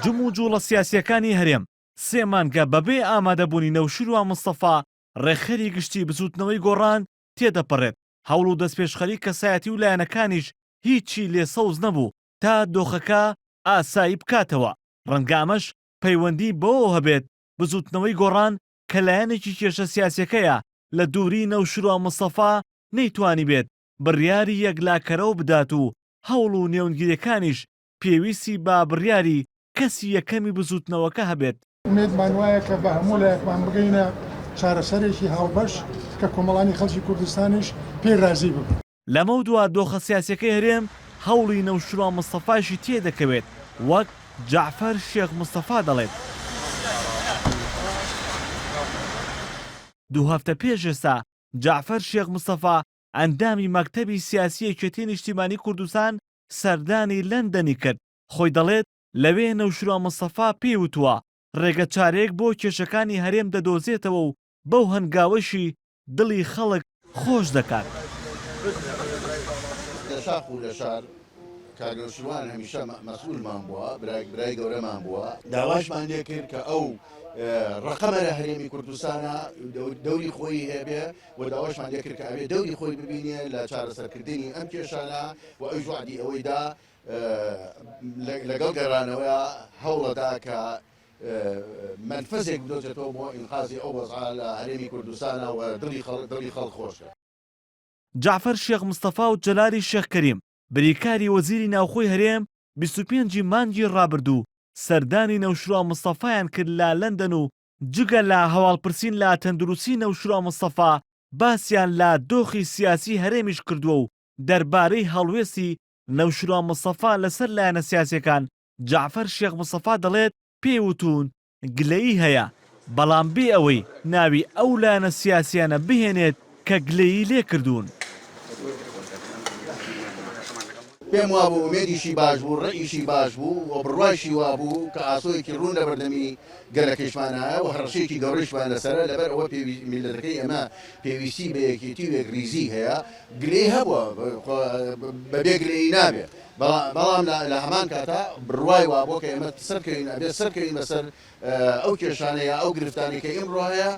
جموجوڵە سیاسییەکانی هەرێم سێ مانگە بەبێ ئامادەبوونی نەوشیروان مستەفا ڕێکخەری گشتی بزووتنەوەی گۆڕان تێدەپەڕێت، هەوڵ و دەستپێشخەری کەسایەتی و لایەنەکانیش هیچی لێ سەوز نەبوو تا دۆخەکە ئاسایی بکاتەوە، ڕەنگە ئەمەش پەیوەندی بەوەوە هەبێت بزووتنەوەی گۆڕان کە لایەنێکی کێشە سیاسیەکەیە لە دووری نەوشیروان مستەفا نەیتوانیبێت بڕیاری یەکلاکەرەوە بدات و هەوڵ و نێوندگیریەکانیش پێویستی بە بڕیاری کەسی یەکەمی بزووتنەوەکە هەبێت. ئومێدمان وایە کە بە هەموو لایەکمان بگەینە چارەسەرێکی هاوبەش کە کۆمەڵانی خەڵکی کوردستانیش پێی رازی ببن. لەمەودوا دۆخە سیاسیەکەی هەرێم هەوڵی نەوشیروان مستەفایشی تێدەکەوێت، وەک جەعفەر شێخ مستەفا دەڵێت، دوو هەفتە پێش ئێستا جەعفەر شێخ مستەفا ئەندامی مەکتەبی سیاسی یەکێتی نیشتیمانی کوردستان سەردانی لەندەنی کرد، خۆی دەڵێت لەوێ نەوشیروان مستەفا پێی وتووە رێگە چارەیەک بۆ کێشەکانی هەرێم دەدۆزێتەوە و بەو هەنگاوەشی دڵی خەڵک خۆش دەکات. لە شاخ و لە شار کاک نەوشیروان هەمیشە مەسئولمان بووە، برای گەورەمان بووە، داواشمان لێ کرد کە ئەو ڕەقەمە لە هەرێمی کوردستانە دەوری خۆی هەبێ و داواشمان لێ کرد کە ئەبێ دەوری خۆی ببینێ لە چارەسەرکردنی ئەم کێشانە و ئەویش وەعدی ئەوەی دا لەگەڵ گەڕانەوەیا هەوڵەدا کە مەنفەزێک بدۆزێتەوە بۆ ئینقازی ئەو وەزعە لە هەرێمی کوردستانا و دڵی خەڵک دڵی خەڵک خۆش کات. جەعفەر شێخ مستەفا و جەلالی شێخ کەریم، بریکاری وەزیری ناوخۆی هەرێم 25 ی مانگی ڕابردوو سەردانی نەوشیروان مستەفایان کرد لە لەندەن و جگە لە هەواڵپرسین لە تەندروستی نەوشیروان مستەفا باسیان لە دۆخی سیاسی هەرێمیش کردووە و دەربارەی هەڵوێستی نەوشیروان مستەفا لەسەر لایەنە سیاسیەکان جەعفەر شێخ مستەفا دەڵێت پێی وتوون گلەیی هەیە، بەڵام بێ ئەوەی ناوی ئەو لایەنە سیاسیانە بهێنێت کە گلەیی لێکردوون. پێم وابوو ئومێدیشی باش بوو، ڕەئیشی باش بوو و بڕوایشی وابوو کە ئاسۆیەکی ڕوون لە بەردەمی گەلەکەیشمانایە و هەڕەشەیەکی گەورەیشمان لەسەرە، لەبەر ئەوە میللەتەکەی ئێمە پێویستی بە یەکێتی و یەکڕیزی هەیە، گلەیی هەبووە، بەبێ گلەیی نابێ، بەڵام لە هەمان کاتا بڕوای وابووە کە ئێمە سەرکەوین، ئەبێ سەرکەوین بەسەر ئەو کێشانە یا ئەو گرفتانەی کە ئیمڕۆ هەیە.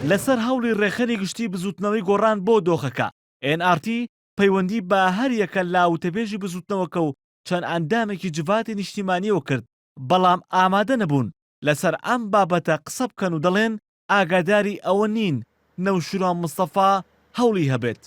لەسەر هەوڵی ڕێکخەری گشتی بزووتنەوەی گۆڕان بۆ دۆخەکە، ئێن ئاڕ تی پەیوەندی بە هەریەکە لە وتەبێژی بزووتنەوەکە و چەند ئەندامێکی جڤاتی نیشتیمانییەوە کرد، بەڵام ئامادە نەبوون لەسەر ئەم بابەتە قسە بکەن و دەڵێن ئاگاداری ئەوە نین نەوشیروان مستەفا هەوڵی هەبێت.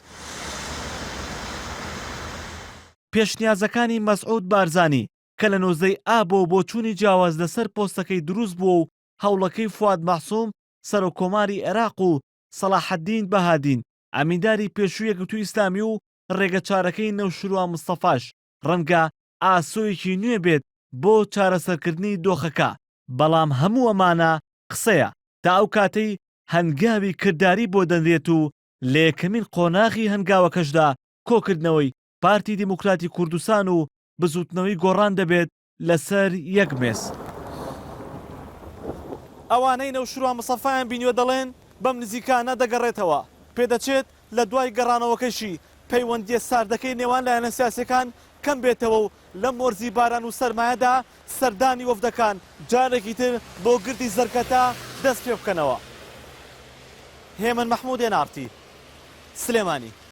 پێشنیازەکانی مەسعود بارزانی کە لە 19 ی ئابەوە بۆچوونی جیاواز لەسەر پۆستەکەی دروست بووە و هەوڵەکەی فواد مەعسوم سەرۆککۆماری عێراق و سەڵاحەدین بەهادین ئەمینداری پێشووی یەکگرتووی ئیسلامی و ڕێگەچارەکەی نەوشیروان مستەفاش ڕەنگە ئاسۆیەکی نوێ بێت بۆ چارەسەرکردنی دۆخەکە، بەڵام هەموو ئەمانە قسەیە تا ئەو کاتەی هەنگاوی کرداری بۆ دەنرێت و لە یەکەمین قۆناغی هەنگاوەکەشدا کۆکردنەوەی پارتی دیموکراتی کوردستان و بزوتنەوەی گۆڕان دەبێت لەسەر یەک مێز. ئەوانەی نەوشیروان مستەفایان بینیوە دەڵێن بەم نزیکانە دەگەڕێتەوە، پێدەچێت لە دوای گەڕانەوەکەشی پەیوەندییە ساردەکەی نێوان لایەنە سیاسییەکان کەم بێتەوە و لەم وەرزی باران و سەرمایەدا سەردانی وەفدەکان جارێکی تر بۆ گردی زەرکەتە دەست پێبکەنەوە. هێمن مەحمود ئێن ئاڕ تی، سلێمانی.